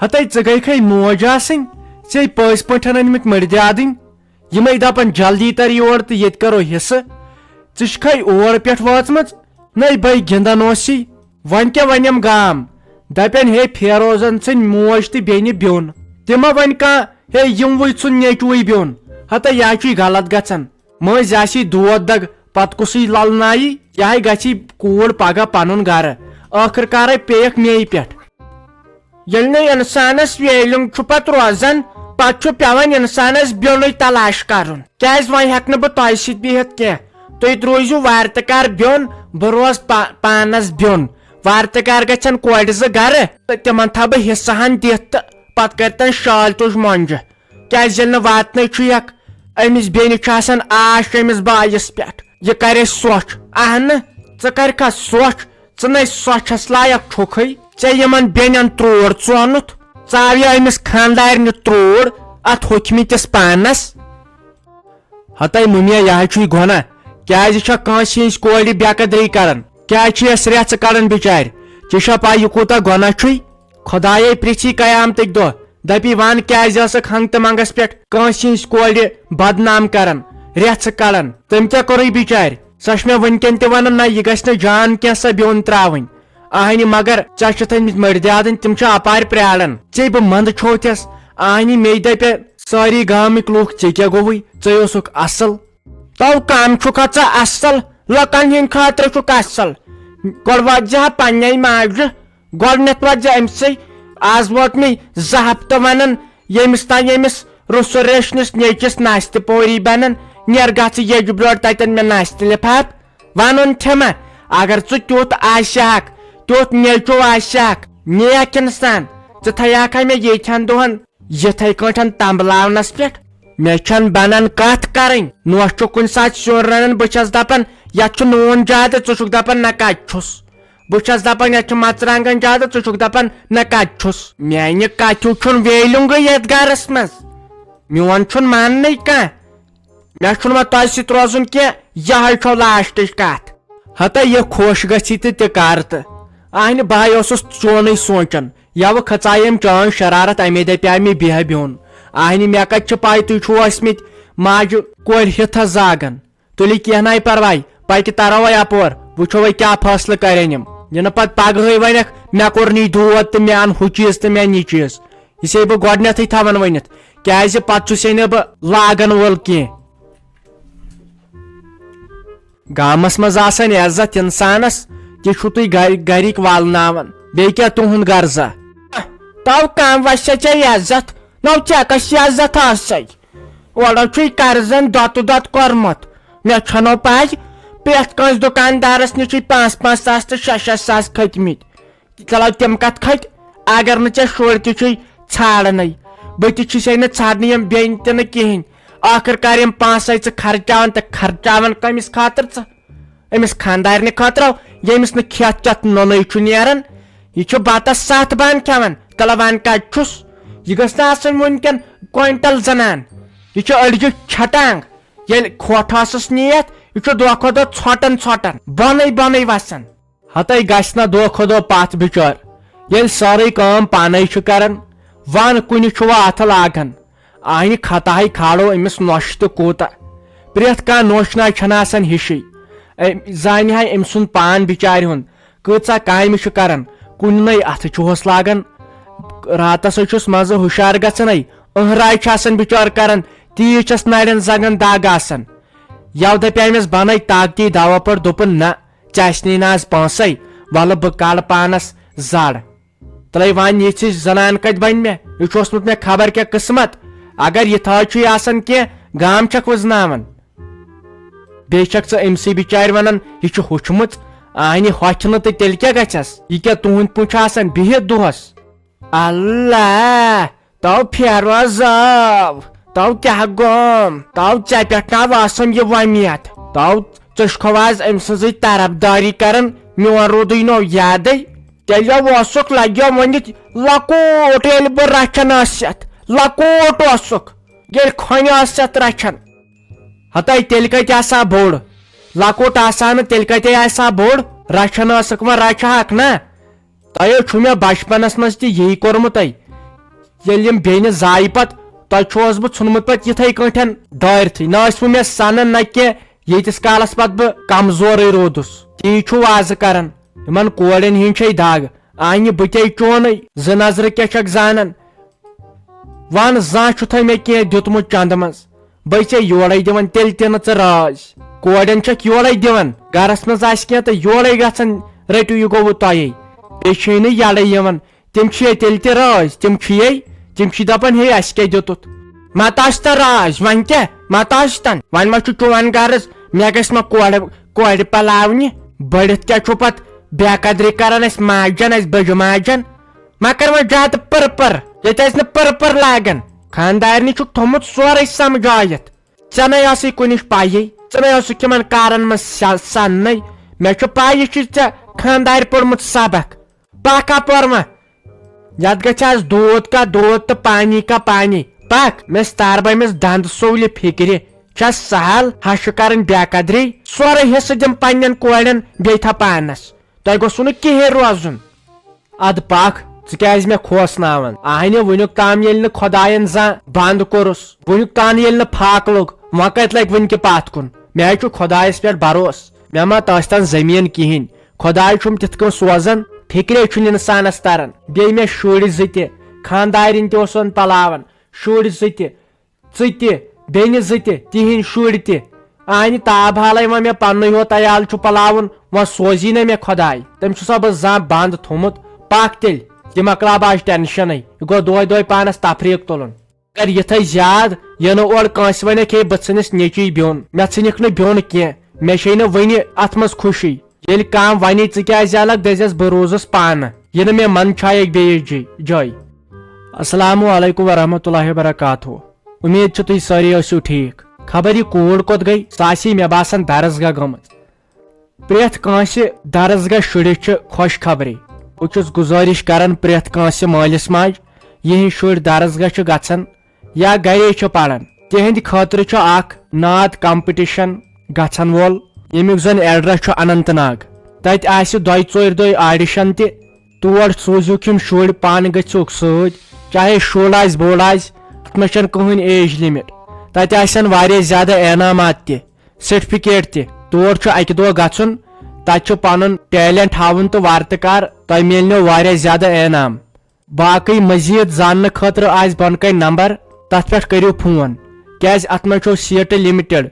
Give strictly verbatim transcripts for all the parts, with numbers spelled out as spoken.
ہتے ژٕ گٔیکھے موج آسٕنۍ، ژےٚ پٔزۍ پٲٹھۍ أنمٕتۍ مٔردیادٕنۍ۔ یِمے دپان جلدی تر یور تہٕ ییٚتہِ کرو حصہٕ۔ ژٕ چھکھے اور پٮ۪ٹھ وٲژمٕژ، نَے بے گِنٛدان اوسی۔ وۄنۍ کیٛاہ ونٮ۪م گام؟ دپن ہے فیروزن ژھٕنۍ موج تہٕ بیٚنہِ بیوٚن۔ تہِ ما ونہِ کانٛہہ ہے یِموٕے ژھُن نیٚچوٕے بیوٚن؟ ہتا یہِ ہا چھُے غلط گژھان۔ مٔنٛزۍ آسی دود دگ، پتہٕ کُسٕے للنایی، یہِ ہاے گژھی کوٗر پگاہ پنُن گرٕ۔ ٲخٕر کارے پیٚیکھ میٚیہِ پٮ۪ٹھ۔ ییٚلہِ نہٕ اِنسانس ویلیُن چھُ پتہٕ روزان، پتہٕ چھُ پٮ۪وان اِنسانس بیوٚنُے تلاش کرُن۔ کیازِ وۄنۍ ہٮ۪کہٕ نہٕ بہٕ تۄہہِ سۭتۍ بِہِتھ کینٛہہ۔ تُہۍ روٗزِو وارٕ تہٕ کار بیوٚن، بہٕ روزٕ پا-، پانس بیوٚن۔ وارٕ تہٕ کار گژھن کورِ زٕ گرٕ تہٕ تِمن تھاوٕ بہٕ حصہٕ ہن دِتھ تہٕ پتہٕ کرتن شال تُج مۄنجہِ۔ کیازِ ییٚلہِ نہٕ واتنَے چھُ یکھ أمِس بیٚنہِ چھُ آسان آش أمِس بایِس پٮ۪ٹھ، یہِ کرِ سۄچھ۔ اہنہٕ، ژٕ کرکھا سۄچھ؟ ژٕ نے سۄچھس لایق چھُکھٕے۔ ژےٚ یِمن بیٚنٮ۪ن تروڑ ژونُتھ، ژاو یہِ أمِس خاندارنہِ تروڑ اتھ ہوٚکھمٕتِس پانس۔ ہتے مُمیا، یہِ ہا چھُے گۄناہ۔ کیازِ چھکھ کٲنٛسہِ ہٕنٛزِ کورِ بے قدری کران؟ کیازِ چھِ یس رٮ۪ژٕ کڑان بِچارِ؟ ژےٚ چھا پاے یہِ کوٗتاہ گۄناہ چھُے؟ خۄدایے پرژھی قیامتٕکۍ دۄہ، دپی، ون کیازِ ٲسکھ ہنگ تہٕ منگس پٮ۪ٹھ کٲنٛسہِ ہٕنٛزِ کورِ بدنام کران، رٮ۪ژٕ کڑان؟ تٔمۍ کیٛاہ کوٚرُے بِچارِ؟ سۄ چھِ مےٚ وٕنکٮ۪ن تہِ ونان، نہ، یہِ گژھِ نہٕ جان کینٛہہ سۄ بیوٚن ترٛاوٕنۍ۔ اہنہِ، مگر ژےٚ چھِتھ أمِس مٔردیادٕنۍ، تِم چھِ اپارِ پرٛاران۔ ژےٚ بہٕ منٛدٕ چھوتھس، اہنہِ، مے دپے سٲری گامٕکۍ لوٗکھ، ژےٚ کیٛاہ گوٚوُے؟ ژے اوسُکھ اصل۔ تو کم چھُکھا ژٕ اصل؟ لُکن ہٕنٛدِ خٲطرٕ چھُکھ اصل۔ گۄڈٕ وۄتھ زِ ہا پننے ماجہِ، گۄڈٕنیتھ وۄتھ زِ أمۍ سٕے۔ از ووت مےٚ زٕ ہفتہٕ ونان، ییٚمِس تام ییٚمِس رُسو ریشنِس نیچِس نستہِ پوری بنان، نیر گژھ ییٚجہِ برٛونٛٹھ تتٮ۪ن مےٚ نستہِ لفاف۔ ونُن چھےٚ مہ، اگر ژٕ تیُتھ آسہِ ہاکھ، تیُتھ نیچو آسہِ ہاکھ، نیک انسان، ژٕ تھایاکھا مےٚ ییٖتھٮ۪ن دۄہن یِتھے کٲٹھۍ تمبلاونس پٮ۪ٹھ؟ مےٚ چھَنہٕ بنان کتھ کرٕنۍ۔ نوش چھُ کُنہِ ساتہٕ سیُن رنان، بہٕ چھَس دپان، یتھ چھُ نوٗن زیادٕ، ژٕ چھُکھ دپان، نہ کتہِ چھُس۔ بہٕ چھَس دپان، یتھ چھُ مرژٕوانٛگن زیادٕ، ژٕ چھُکھ دپان، نہ کتہِ چھُس۔ میانہِ کتھِ چھُنہٕ ویلیُنگٕے یتھ گرس منٛز۔ میون چھُنہٕ ماننٕے کانٛہہ۔ مےٚ چھُنہٕ وۄنۍ تۄہہِ سۭتۍ روزُن کینٛہہ، یِہوٚے چھو لاسٹٕچ کتھ۔ ہتا یہِ خۄش گژھی تہٕ تہِ کر تہٕ۔ اہنہِ بہٕ ہاے اوسُس چونُے سونٛچان، یوٕ کھژاییم چٲنۍ شرارت، امے دپیاے مےٚ بیہہ بیوٚن۔ اہنہِ مےٚ کتہِ چھِ پاے تُہۍ چھِو ٲسمٕتۍ ماجہِ کورِ ہِتھس زاگان۔ تُلِو کینٛہہ ناے پرواے، پکہِ ترو وۄنۍ اپور، وٕچھو وۄنۍ کیٛاہ فٲصلہٕ کرن یِم۔ یہِ نہٕ پتہٕ پگہٕے ونکھ مےٚ کوٚر نی دود تہٕ مےٚ ان ہُہ چیٖز تہٕ مےٚ ان یہِ چیٖز۔ یہِ چھسے بہٕ گۄڈٕنیتھٕے تھاوان ؤنِتھ، کیازِ پتہٕ چھُسے نہٕ بہٕ لاگن وول کینٛہہ۔ گامس منٛز آسان عزت انسانس، تہِ چھُو تُہۍ گرِ-، گرِکۍ والناوان۔ بیٚیہِ کیٛاہ تُہُنٛد غرضا؟ تو کم وسہِ ژےٚ عزت، نو ژےٚ کس عزت آسے؟ اورٕ چھُے قرضن دۄتہٕ دۄتہٕ کوٚرمُت۔ مےٚ چھَنو پَے، پرٛٮ۪تھ کٲنٛسہِ دُکاندارس نِش چھُے پانٛژھ پانٛژھ ساس تہٕ شےٚ شےٚ ساس کھٔتمٕتۍ۔ چلو تِم کتھ کھٔتۍ، اگر نہٕ ژےٚ شُرۍ تہِ چھُے ژھانڈنٕے، بہٕ تہِ چھُسے نہٕ ژھانڈنٕے یِم بیٚنہِ تہِ نہٕ کِہینۍ۔ ٲخٕر کار یِم پونٛسے ژٕ خرچاوان تہٕ خرچاوان کٔمِس خٲطرٕ ژٕ؟ أمِس خانٛدارنہِ خٲطرٕ، ییٚمِس نہٕ کھٮ۪تھ چٮ۪تھ نوٚنُے چھُ نیران۔ یہِ چھُ بتس ستھ بانہٕ کھٮ۪وان، تلہٕ وۄنۍ کتہِ چھُس؟ یہِ گٔژھ نہٕ آسٕنۍ وُنکٮ۪ن کوینٹل زنان۔ یہِ چھُ أڑجہِ چھٹانگ۔ ییٚلہِ کھۄٹھ ٲسٕس نِیَتھ، یہِ چھُ دۄہ کھۄتہٕ دۄہ ژھۄٹان ژھۄٹان، بۄنٕے بۄنٕے وسان۔ ہتے گژھِ نہ دۄہ کھۄتہٕ دۄہ پتھ بچار، ییٚلہِ سٲرٕے کٲم پانے چھُ کران، ون کُنہِ چھُ وۄنۍ اتھٕ لاگان۔ آہنہِ خطاہے کھالو أمِس نۄشہِ تہٕ کوٗتاہ۔ پرٛٮ۪تھ کانٛہہ نوش ناے چھنہٕ آسان ہِشٕے۔ أمۍ زانہِ ہا أمۍ سُنٛد پان بچارِ ہُنٛد، کۭژاہ کامہِ چھُ کران، کُنہِ نَے اتھٕ چھُہوس لاگان۔ راتس ہے چھُس منٛزٕ ہُشار گژھان، أہراے چھُ آسان بچار کران، تیٖژ چھس نرٮ۪ن زنٛگن دگ آسان۔ یو دپیمس بنے طاقتی دوا پٲٹھۍ، دوٚپُن، نہ، ژےٚ آسہِ نہٕ آز پونٛسے، ولہٕ بہٕ کڑٕ پانس زڑ۔ تلے وۄنۍ یِژھ ہِش زنان کتہِ بنہِ مےٚ؟ یہِ چھُ اوسمُت مےٚ خبر کیٛاہ قٕسمت۔ اگر یِتھٲے چھُے آسان کینٛہہ، گام چھکھ وٕزناوان۔ بیٚیہِ چھکھ ژٕ أمسٕے بِچارِ ونان، یہِ چھُ ہوٚچھمُت، آہنہِ ہۄکھِ نہٕ تہٕ تیٚلہِ کیٛاہ گژھٮ۪س؟ یہِ کیٛاہ تُہنٛدۍ پٲٹھۍ چھُ آسان بِہِتھ دۄہس؟ اللہ، تو فیروز آو، تو کیٛاہ گوم؟ تو ژےٚ پٮ۪ٹھ نہ آسان یہِ وۄمید؟ تو ژٕ چھُکھ آز أمۍ سٕنٛزٕے طرفدٲری کران، میون روٗدُے نو یادٕے۔ تیٚلہِ اوسُکھ لگیو ؤنِتھ لۄکُٹ، ییٚلہِ بہٕ رچھان ٲسِتھ، لۄکُٹ اوسُکھ، ییٚلہِ کھۄنہِ ٲسِتھ رچھان۔ ہتے تیٚلہِ کتہِ آسہٕ ہا بوٚڑ؟ لۄکُٹ آسہٕ ہا نہٕ، تیٚلہِ کتے آسہٕ ہا بوٚڑ؟ رچھان ٲسٕکھ وۄنۍ، رچھہٕ ہاکھ نا؟ تۄہہِ چھُ مےٚ بچپنس منٛز تہِ یی کوٚرمُت۔ ییٚلہِ یِم بیٚنہِ زایہِ پتہٕ، تۄہہِ چھُوس بہٕ ژھُنمُت پتہٕ یِتھے کٲٹھۍ دٲرتھٕے۔ نہ ٲسوٕ مےٚ سنان، نہ کینٛہہ، ییٖتِس کالس پتہٕ بہٕ کمزورٕے روٗدُس۔ تی چھُو آزٕ کران۔ یِمن کورٮ۪ن ہِنٛز چھے دگ۔ آنہِ بہٕ تے چونٕے، زٕ نظرٕ کیٛاہ چھکھ زانان؟ ون، زانٛہہ چھُتھے مےٚ کینٛہہ دیُتمُت چندٕ منٛز؟ بے ژےٚ یورے دِوان، تیٚلہِ تہِ نہٕ ژٕ رٲزۍ۔ کورٮ۪ن چھکھ یورے دِوان، گرس منٛز آسہِ کینٛہہ تہٕ یورے گژھان، رٔٹِو، یہِ گوٚوٕ تۄہے۔ بیٚیہِ چھے نہٕ یڑے یِوان۔ تِم چھِیے تیٚلہِ تہِ رٲزۍ، تِم چھِیے، تِم چھِ دپان، ہے، اسہِ کیٛاہ دیُتُتھ؟ متہٕ آسہِ تن رٲزۍ، وۄنۍ کیٛاہ؟ متہٕ آسہِ تن؟ وۄنۍ ما چھُ چون غرض مےٚ گژھِ ما کورِ، کورِ پلاونہِ؟ بٔڑِتھ کیٛاہ چھُو پتہٕ بے قدری کران اسہِ ماجن، اسہِ بٔجہِ ماجن؟ مہ کر وۄنۍ زیادٕ پٕر پٕر، ییٚتہِ آسہِ نہٕ پٕر پٕر لاگان۔ خاندارنہِ چھُکھ تھوٚمُت سورُے سمجھٲیِتھ۔ ژےٚ نے ٲسٕے کُنِچ پَیی، ژٕ نے ٲسٕکھ یِمن کارن منٛز سا-، سننٕے۔ مےٚ چھُ پَے، یہِ چھُے ژےٚ خاندارِ پوٚرمُت سبق۔ پکھ اپور وۄنۍ۔ یتھ گژھِ آز دود کا دود تہٕ پانی کا پانی۔ پکھ، مےٚ ستاربٲمِس دند سولہِ فکرِ۔ چھس سہل ہشہِ کرٕنۍ بے قدری؟ سورُے حصہٕ دِم پننٮ۪ن کورٮ۪ن، بیٚیہِ تھاو پانس۔ تۄہہِ گوٚژھوٕ نہٕ کِہیٖنۍ روزُن۔ ادٕ پکھ، ژٕ کیازِ مےٚ کھوژناوان؟ اہنہِ، وٕنیُک تام ییٚلہِ نہٕ خۄداین زانٛہہ بنٛد کوٚرُس، وٕنیُک تام ییٚلہِ نہٕ فاقہٕ لوٚگ، وۄنۍ کتہِ لگہِ وٕنہِ کہِ پتھ کُن؟ مےٚ ہے چھُ خۄدایس پٮ۪ٹھ بروسہٕ، مےٚ ما تٲسۍ تن زٔمیٖن کِہیٖنۍ۔ خۄداے چھُم تِتھ کٔنۍ سوزان، فکرے چھُنہٕ انسانس تران۔ بیٚیہِ مےٚ شُرۍ زٕ تہِ، خاندارِنۍ تہِ اوسُن پلاوان، شُرۍ زٕ تہِ، ژٕ تہِ، بیٚنہِ زٕ تہِ، تِہِنٛدۍ شُرۍ تہِ۔ آنہِ تاب حالے وۄنۍ مےٚ پننُے یوت عیال چھُ پلاوُن، وۄنۍ سوزی نہ مےٚ خۄداے۔ تٔمۍ چھُسا بہٕ زانٛہہ بنٛد تھوٚمُت؟ پکھ تیٚلہِ، یہِ مۄکلاو بہٕ آز ٹینشنٕے۔ یہِ گوٚو دۄہے دۄہے پانس تفریٖق تُلُن۔ اگر یِتھے زیادٕ، یہِ نہٕ اورٕ کٲنٛسہِ ونکھ، ہے، بہٕ ژھٕنس نیٚچی بیوٚن، مےٚ ژھٕنکھ نہٕ بیوٚن کینٛہہ، مےٚ چھے نہٕ وُنہِ اتھ منٛز خوشی۔ ییٚلہِ کانٛہہ ونی، ژٕ کیازِ الگ، دٔزٮ۪س بہٕ روٗزُس پانہٕ، یہِ نہٕ مےٚ منٛد چھایکھ بیٚیِس جی-، جایہِ۔ السلام علیکم ورحمۃ اللہ وبرکاتہ۔ امید چھِ تُہۍ سٲری ٲسِو ٹھیٖک۔ خبر یہِ کوٗر کوٚت گٔے؟ سۄ آسہِ مےٚ باسان درسگاہ گٔمٕژ۔ پرٛٮ۪تھ کٲنٛسہِ درسگاہ شُرِس چھِ خۄش خبری۔ بہٕ چھُس گُزٲرِش کران پرٛٮ۪تھ کٲنٛسہِ مٲلِس ماجہِ، یِہِنٛدۍ شُرۍ درسگاہ چھِ گژھان یا گرے چھِ پران، تِہنٛدِ خٲطرٕ چھُ اکھ نعت competition گژھن وول، ییٚمیُک زن address چھُ اننت ناگ۔ تتہِ آسہِ دۄیہِ ژورِ دۄہہِ audition تہِ۔ تور سوٗزِوکھ یِم شُرۍ، پانہٕ گٔژھِوکھ سۭتۍ، چاہے شُر آسہِ بوٚڑ آسہِ، اتھ منٛز چھنہٕ کٕہٕنۍ age limit۔ تتہِ آسن واریاہ زیادٕ انعامات تہِ، certificate تہِ۔ تور چھُ اکہِ دۄہ گژھُن، تتہِ چھُ پنُن talent ہاوُن تہٕ ورتہٕ کار، تۄہہِ میلنو واریاہ زیادٕ انعام۔ باقٕے مزید زاننہٕ خٲطرٕ آسہِ بۄنہٕ کنہِ number، تتھ پٮ۪ٹھ کٔرِو فون، کیازِ اتھ منٛز چھو seat limited۔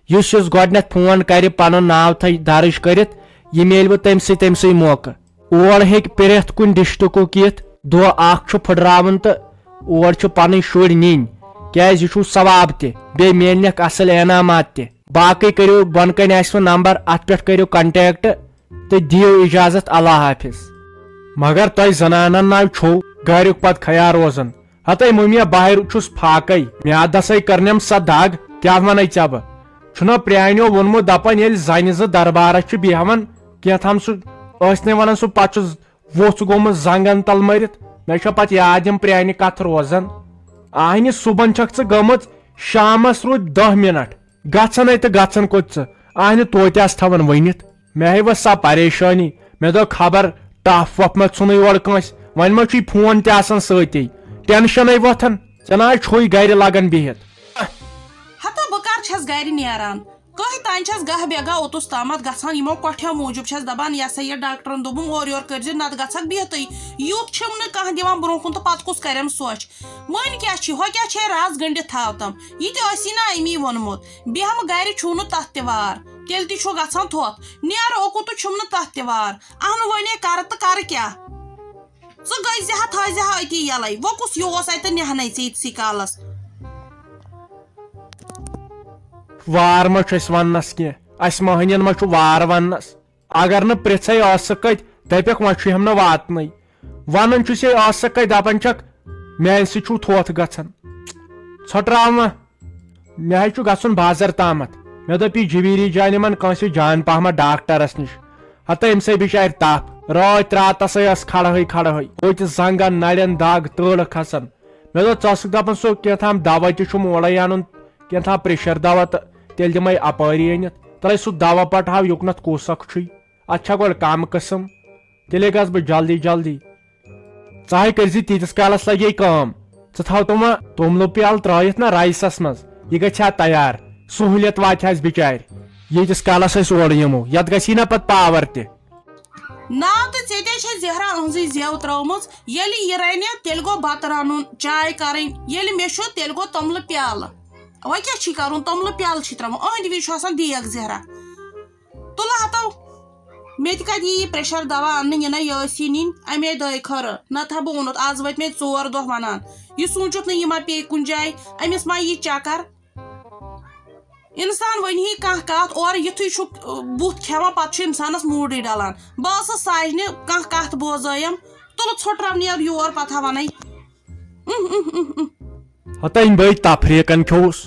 یُس یُس گۄڈٕنٮ۪تھ فون کرِ، پنُن ناو تھایہِ درٕج کٔرِتھ، یہِ میلوٕ تٔمۍ سٕے تٔمۍ سٕے موقعہٕ۔ اور ہیٚکہِ پرٛٮ۪تھ کُنہِ districtُک یِتھ، دۄہ اکھ چھُ پھٕٹراوُن تہٕ اور چھِ پنٕنۍ شُرۍ نِنۍ، کیازِ یہِ چھُو ثواب تہِ، بیٚیہِ میلنکھ اصل انعامات تہِ۔ باقٕے کٔرِو، بۄنہٕ کنہِ آسِوٕ number، اتھ پٮ۪ٹھ کٔرِو contact۔ تہٕ دِیِو اجازت، اللہ حافظ۔ مگر تۄہہِ زنانن ناو چھُو گریُک پتہٕ خیال روزان۔ ہتے مُمیا، بہٕ ہے چھُس فاقے، میادس ہے کٔرنم سۄ دگ، کیٛاہ ونے ژےٚ بہٕ؟ چھُنا پرٛانیو ووٚنمُت، دپان، ییٚلہِ زنہِ زٕ دربارس چھِ بیہوان، کینٛہہ تام سُہ ٲسۍ نے ونان، سُہ پتہٕ چھُ ووٚژھ گوٚمُت زنگن تل مٔرِتھ۔ مےٚ چھےٚ پتہٕ یاد یِم پرٛانہِ کتھٕ روزان۔ آہنہِ، صُبحن چھکھ ژٕ گٔمٕژ، شامس روٗدۍ دہ منٹ۔ گژھن ہے تہٕ گژھن کوٚت ژٕ؟ آہنہِ، توتہِ آس تھاوان ؤنِتھ۔ مےٚ ہے ؤژھ سۄ پریشٲنی۔ مےٚ دوٚپ، خبر ٹپھ وپھ ما ژھُنٕے اورٕ کٲنٛسہِ۔ وۄنۍ ما چھُے فون تہِ آسان سۭتی؟ ٹینشنٕے وۄتھان۔ ژےٚ نہ حظ چھُے گرِ لگان بِہِتھ۔ ہتا بہٕ کر چھَس گرِ نیران؟ کٔہۍ تام چھَس گاہ بے گاہ اوٚتُس تامَتھ گژھان، یِمو کۄٹھیو موٗجوٗب چھَس دَپان، یہِ ہسا یہِ ڈاکٹرَن دوٚپُم اورٕ یورٕ کٔرۍزِ، نَتہٕ گژھکھ بِہتٕے۔ یُتھ چھُم نہٕ کانٛہہ دِوان برٛونٛہہ کُن تہٕ پَتہٕ کُس کَرٮ۪م سۄچھ؟ وۄنۍ کیٛاہ چھِ، ہۄ کیٛاہ چھے رَز گٔنٛڈِتھ تھاوتَم؟ یہِ تہِ ٲسی نا أمی ووٚنمُت، بیٚہمہٕ گرِ چھُو نہٕ تَتھ تہِ وار، تیٚلہِ تہِ چھُو گژھان تھوٚتھ، نیرٕ اوکُن تہٕ چھُم نہٕ تَتھ تہِ وار۔ اَہنُو وۄنۍ ہے کَرٕ تہٕ کَرٕ کیٛاہ؟ ژٕ گٔے زِ ہا، تھٲے زِ ہا أتی یَلَے۔ وۄنۍ کُس یہِ اوس اَتہِ نٮ۪ہنَے ژےٚ ییٖتسٕے کالَس؟ وار ما چھُ اَسہِ وَننَس کینٛہہ؟ اَسہِ مۄہنِیَن ما چھُ وار وَننَس؟ اگر نہٕ پرٛژھے ٲسہٕ کَتہِ، دَپٮ۪کھ وۄنۍ چھُ ہٮ۪م نہٕ واتنَے۔ وَنان چھُس ہے ٲسہٕ کَتہِ، دَپان چھَکھ میٛانہِ سۭتۍ چھُو تھوٚتھ گژھان۔ ژھۄٹراو وۄنۍ۔ مےٚ حظ چھُ گژھُن بازر تامَتھ۔ مےٚ دوٚپ یہِ جویری جان یِمَن کٲنٛسہِ جان پہمَتھ ڈاکٹرَس نِش۔ ہتا أمۍ سٕے بِچارِ تَپھ۔ رٲتۍ راتَسَے ٲس کھڑہٕے کھڑہٕے۔ ہوٚتہِ زنٛگَن نَرٮ۪ن دَگ تۭرٕ کھسان۔ مےٚ دوٚپ، ژٕ ٲسٕکھ دَپان سُہ کینٛہہ تام دَوا تہِ چھُم اورَے اَنُن، کینٛہہ تام pressure دَوا تہٕ تیٚلہِ دِمَے اَپٲری أنِتھ۔ تَلَے سُہ دَوا پَٹہٕ ہاو یُکنَتھ کُس اَکھ چھُے۔ اَتھ چھا گۄڈٕ کَم قٕسٕم؟ تیٚلے گژھٕ بہٕ جلدی جلدی۔ ژٕ ہَے کٔرۍ زِ تیٖتِس کالَس لَگے کٲم۔ ژٕ تھاو تِم توٚملہٕ پیالہٕ ترٲیِتھ نا رایسس منٛز، یہِ گژھِ ہا تیار، سہوٗلیت واتہِ ہا اَسہِ بِچارِ۔ ییٖتِس کالس أسۍ اورٕ یِمو، یتھ گژھی نا پتہٕ پاور تہِ۔ ناو تہٕ ژےٚ تہِ چھےٚ زہرا أہنٛزٕے زٮ۪و ترٲومٕژ۔ ییٚلہِ یہِ رنہِ، تیٚلہِ گوٚو بتہٕ رنُن، چاے کرٕنۍ۔ ییٚلہِ مےٚ چھُ، تیٚلہِ گوٚو توٚملہٕ پیالہٕ۔ وۄنۍ کیٛاہ چھی کرُن؟ توٚملہٕ پیالہٕ چھی ترٛاوُن۔ أہنٛدِ وِزِ چھُ آسان دیگ زہرا۔ تُلہٕ ہتو۔ مےٚ تہِ کتہِ یی یہِ پریشر دوا اننہٕ، یہِ نہ یہِ ٲسی نِنۍ، امے دٲے خٲرٕ۔ نتہٕ ہا بہٕ اوٚنُتھ۔ از وٲتۍ مےٚ ژور دۄہ ونان۔ یہِ سوٗنٛچُتھ نہٕ یہِ ما پیٚیہِ کُنہِ جایہِ، أمِس ما یی چکر۔ انسان ونہِ ہے کانٛہہ کتھ، اورٕ یُتھُے چھُ، بُتھ کھٮ۪وان، پتہٕ چھُ انسانس موٗڈٕے ڈلان۔ بہٕ ٲسٕس ساجنہِ، کانٛہہ کتھ بوزٲیم، تُلہٕ ژھۄٹراونہِ یور پتہٕ ہا ونَے۔ ہتہٕ أمۍ بٲے تفریٖقن کھیوٚوُس۔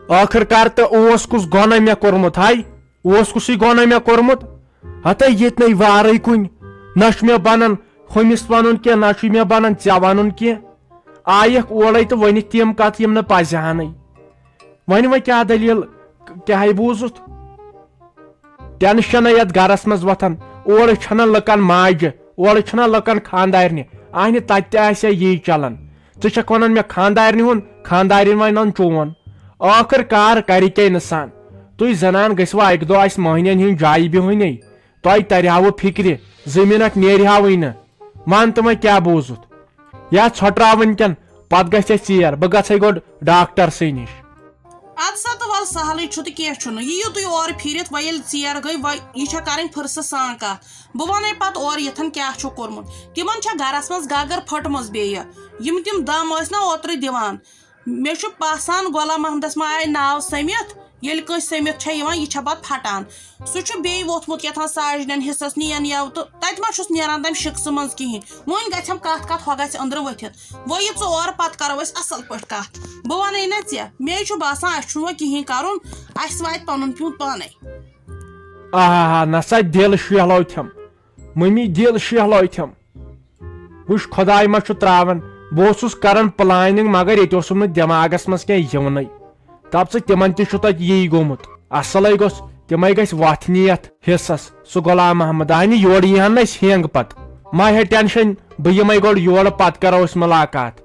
ٲخٕر کار تہٕ اوس کُس گۄناہ مےٚ کوٚرمُت ہاے؟ اوس کُسٕے گۄناہ مےٚ کوٚرمُت؟ ہتہٕ ییٚتہِ نے وارٕے کُنہِ۔ نہ چھُ مےٚ بنان ہُمِس ونُن کینٛہہ، نہ چھُ مےٚ بنان ژےٚ ونُن کینٛہہ۔ آیکھ اورے تہٕ ؤنِتھ تِم کتھ یِم نہٕ پزِ ہانٕے۔ وۄنۍ وۄنۍ کیٛاہ دٔلیٖل؟ کیٛاہے بوٗزُتھ؟ ٹینشن یتھ گرس منٛز وۄتھان، اورٕ چھنہ لُکن ماجہِ، اورٕ چھنہ لُکن خاندارنہِ، اہنہِ تتہِ تہِ آسہِ ہا یی چلان۔ ژٕ چھکھ ونان مےٚ خاندارنہِ ہُنٛد، خاندارِنۍ ونان چون۔ ٲخٕر کار کرِ کیٛاہ انسان؟ تُہۍ زنان گٔژھوا اکہِ دۄہ اسہِ مٔہنین ہٕنٛدۍ جایہِ بِہُنے؟ تۄہہِ ترِ ہاوٕ فکرِ، زٔمیٖنک نیرِ ہاوٕے نہٕ۔ مان تہٕ وۄنۍ کیٛاہ بوٗزُتھ؟ یا ژھۄٹراو وٕنکٮ۪ن، پتہٕ گژھِ اَسہِ ژیر، بہٕ گژھے گۄڈٕ ڈاکٹر سٕے نِش۔ ادٕ سا تہٕ ول سہلٕے چھُ تہٕ کینٛہہ چھُنہٕ، یِیِو تُہۍ اورٕ پھیٖرِتھ، وۄنۍ ییٚلہِ ژیر گٔے، وۄنۍ یہِ چھےٚ کرٕنۍ فٕرصت سان کتھ۔ بہٕ ونے پتہٕ اورٕ یِتھن کیٛاہ چھُ کوٚرمُت۔ تِمن چھےٚ گرس منٛز گگر پھٔٹمٕژ بیٚیہِ، یِم تِم دم ٲسۍ نا اوترٕ دِوان۔ مےٚ چھُ باسان غلام محمدس ما آیہِ ناو سٔمِتھ۔ ییٚلہِ کٲنٛسہِ سٔمِتھ چھےٚ یِوان، یہِ چھےٚ پتہٕ پھٹان۔ سُہ چھُ بیٚیہِ ووٚتھمُت کیٛاہ تام ساجنٮ۪ن حصس نِین یَوٕ تہٕ تَتہِ ما چھُس نیران تَمہِ شِکسہٕ منٛز کِہیٖنۍ۔ وۄنۍ گژھٮ۪م کَتھ کَتھ، ہۄ گژھِ أنٛدرٕ ؤتھِتھ۔ وۄنۍ یہِ ژٕ اورٕ، پَتہٕ کَرو أسۍ اَصٕل پٲٹھۍ کَتھ۔ بہٕ وَنَے نہ ژےٚ، مے چھُ باسان اَسہِ چھُنہٕ وۄنۍ کِہیٖنۍ کَرُن، اَسہِ واتہِ پَنُن پیوٗنٛت پانَے۔ آہا، نسا دِل شیہلٲوتھم۔ مٔمی دِل شیہلٲوتھم۔ وٕچھ، خۄداے ما چھُ ترٛاوان۔ بہٕ اوسُس کران planning، مگر ییٚتہِ اوسُم نہٕ دٮ۪ماغس منٛز کینٛہہ یِونٕے۔ دپ ژٕ، تِمن تہِ چھُ تتہِ یی گوٚمُت۔ اصلے گوٚژھ، تِمے گژھِ وتھ نِتھ حصس۔ سُہ غلام محمد آے نہٕ یورٕ، یی ہن نہٕ أسۍ ہینگ پتہٕ۔ ما ہے ٹینشن، بہٕ یِمے گۄڈٕ یورٕ، پتہٕ کرو أسۍ ملاقات۔